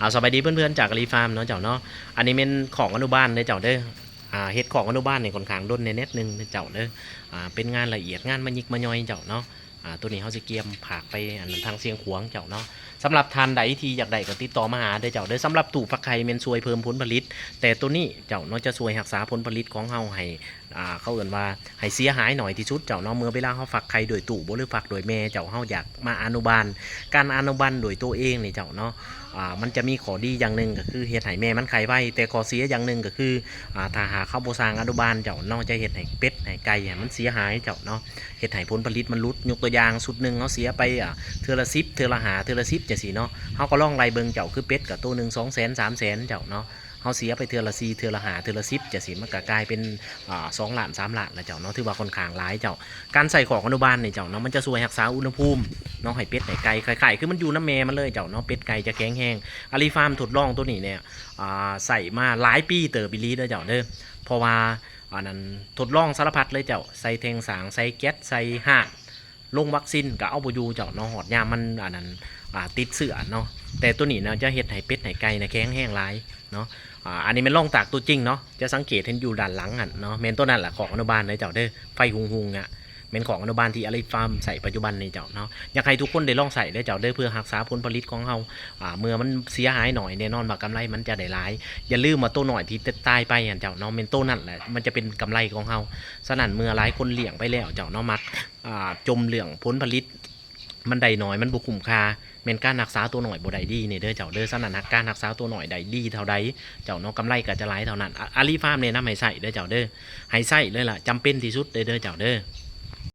ອາ ສະບາຍດີເພື່ອນໆ ຈາກອາລີຟາມເນາະເຈົ້າເນາະ. ອັນນີ້ແມ່ນຂອງອະນຸບານເດີເຈົ້າເດີ. ອາ ເຮັດຂອງອະນຸບານນີ້ຂ້ອນຂ້າງດົນແດ່ນິດໜຶ່ງເດີເຈົ້າເດີ. ອາ ເປັນງານລະອຽດ ງານມາຍິກມາຍ່ອຍເຈົ້າເນາະ. ອາ ໂຕນີ້ເຮົາຊິກຽມຝາກໄປອັນທາງຊຽງຂວາງເຈົ້າເນາະ. ສຳລັບທ່ານໃດທີ່ຢາກໄດ້ກໍຕິດຕໍ່ມາຫາເດີເຈົ້າເດີ. ສຳລັບຕູ້ຟັກໄຂ່ແມ່ນຊ່ວຍເພີ່ມຜົນຜະລິດ, ແຕ່ໂຕນີ້ເຈົ້າເນາະ ຈະຊ່ວຍຮັກສາຜົນຜະລິດຂອງເຮົາໃຫ້ ອ່າ ເຂົາເອີ້ນວ່າໃຫ້ເສຍຫາຍໜ້ອຍທີ່ສຸດເຈົ້າເນາະ. ເມື່ອເວລາເຮົາຟັກໄຂ່ໂດຍຕູ້ບໍ່ ຫຼື ຟັກໂດຍແມ່ເຈົ້າ ເຮົາຢາກມາອະນຸບານ, ການອະນຸບານໂດຍໂຕເອງນີ້ເຈົ້າເນາະ ອ່າ ມັນຈະມີຂໍ້ດີຢ່າງໜຶ່ງກໍຄືເຮັດໃຫ້ແມ່ມັນໄຂ່ໄວ, ແຕ່ຂໍ້ເສຍຢ່າງໜຶ່ງກໍຄື ອ່າ ຖ້າຫາກເຮົາບໍ່ສ້າງອະນຸບານເຈົ້າເນາະ ຈະເຮັດໃຫ້ເປັດໃຫ້ໄກ່ຫັ້ນມັນເສຍຫາຍເຈົ້າເນາະ, ເຮັດໃຫ້ຜົນຜະລິດມັນຫຼຸດ. ຍົກຕົວຢ່າງ ຊຸດໜຶ່ງເຮົາເສຍໄປ ອ່າ ເທື່ອລະສິບ ເທື່ອລະຫ້າ ເທື່ອລະສິບ ຈັ່ງຊີ້ເນາະ. ເຮົາກໍລອງໄລ່ເບິ່ງເຈົ້າ ຄືເປັດກໍໂຕໜຶ່ງສອງແສນ ສາມແສນເຈົ້າເນາະ. ເຮົາເສຍໄປເທື່ອລະສີ່ ເທື່ອລະຫ້າ ເທື່ອລະສິບ ຈັ່ງຊີ້ ມັນກໍກາຍເປັນ ອ່າ ສອງລ້ານ ສາມລ້ານແລ້ວເຈົ້າເນາະ, ຖືວ່າຂ້ອນຂ້າງຫຼາຍເຈົ້າ. ການໃສ່ຂອກອະນຸບານນີ້ເຈົ້າເນາະ ມັນຈະຊ່ວຍຮັກສາອຸນຫະພູມເນາະ ໃຫ້ເປັດໃຫ້ໄກ່ ຄ້າຍໆຄືມັນຢູ່ນຳແມ່ມັນເລີຍເຈົ້າເນາະ, ເປັດໄກ່ຈະແຂງແຮງ. ອາລີຟາມທົດລອງໂຕນີ້ເນ່ຍ ອ່າ ໃຊ້ມາຫຼາຍປີເຕີບອີ່ຫຼີເດີເຈົ້າເດີ, ເພາະວ່າ ອັນນັ້ນ ທົດລອງສາລະພັດເລີຍເຈົ້າ, ໃສ່ແທ່ງສ້າງ ໃສ່ແກັດ ໃສ່ຮ້ານ ລົງວັກຊິນກໍເອົາບໍ່ຢູ່ເຈົ້າເນາະ, ຮອດຍາມມັນ ອັນນັ້ນ ອ່າ ຕິດເຊື້ອເນາະ. ແຕ່ໂຕນີ້ນະ ຈະເຮັດໃຫ້ເປັດໃຫ້ໄກ່ນະແຂງແຮງຫຼາຍເນາະ. ອ່າ ອັນນີ້ແມ່ນລອງຕາກຕົວຈິງເນາະ, ຈະສັງເກດເຫັນຢູ່ດ້ານຫຼັງຫັ້ນເນາະ, ແມ່ນໂຕນັ້ນລະຂອກອະນຸບານເດີເຈົ້າເດີ, ໄຟຮຸ່ງໆ ອະ ແມ່ນຂອກອະນຸບານທີ່ອາລີຟາມໃຊ້ປັດຈຸບັນນີ້ເຈົ້າເນາະ. ຢາກໃຫ້ທຸກຄົນໄດ້ລອງໃຊ້ເດີເຈົ້າເດີ ເພື່ອຮັກສາຜົນຜະລິດຂອງເຮົາ ອ່າ ເມື່ອມັນເສຍຫາຍໜ້ອຍ ແນ່ນອນວ່າກຳໄລມັນຈະໄດ້ຫຼາຍ. ຢ່າລືມວ່າໂຕນ້ອຍທີ່ຕາຍໄປຫັ້ນເຈົ້າເນາະ ແມ່ນໂຕນັ້ນແຫຼະມັນຈະເປັນກຳໄລຂອງເຮົາ. ສະນັ້ນເມື່ອຫຼາຍຄົນລ້ຽງໄປແລ້ວເຈົ້າເນາະ ມັກ ອ່າ ຈົ່ມເລື່ອງຜົນຜະລິດ ມັນໄດ້ໜ້ອຍ ມັນບໍ່ຄຸ້ມຄ່າ, ແມ່ນການຮັກສາໂຕນ້ອຍບໍ່ໄດ້ດີນີ້ເດີເຈົ້າເດີ. ສະນັ້ນຫາກການຮັກສາໂຕນ້ອຍໄດ້ດີເທົ່າໃດເຈົ້າເນາະ ກຳໄລກໍຈະຫຼາຍເທົ່ານັ້ນ. ອາ ອາລີຟາມແນະນຳໃຫ້ໃຊ້ເດີເຈົ້າເດີ, ໃຫ້ໃຊ້ເລີຍລະ ຈຳເປັນທີ່ສຸດເດີເຈົ້າເດີ.